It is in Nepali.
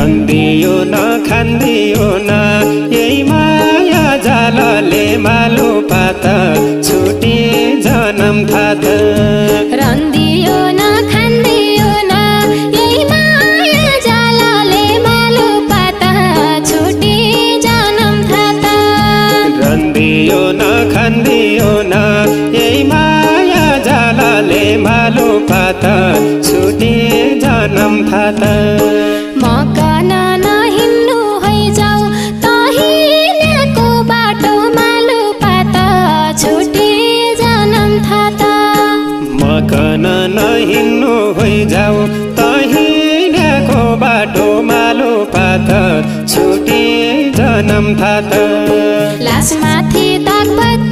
रन्दियो न खान्दियो न यही माया जालले मालो पात छुटी जन्म थात रन्दियो न खान्दियो न यही माया जालले मालो पात छुटी जन्म थात रन्दियो न खान्दियो न यही माया जालले मालो पात छुटी जन्म थात मकन नहिन्नु हैजाऊ तहिलेको बाटो मालो पात छुटी जन्म थात मकन नहिन्नु हैजाऊ तहिलेको बाटो मालो पात छुटी जन्म थात लासमाथि दागबत्ती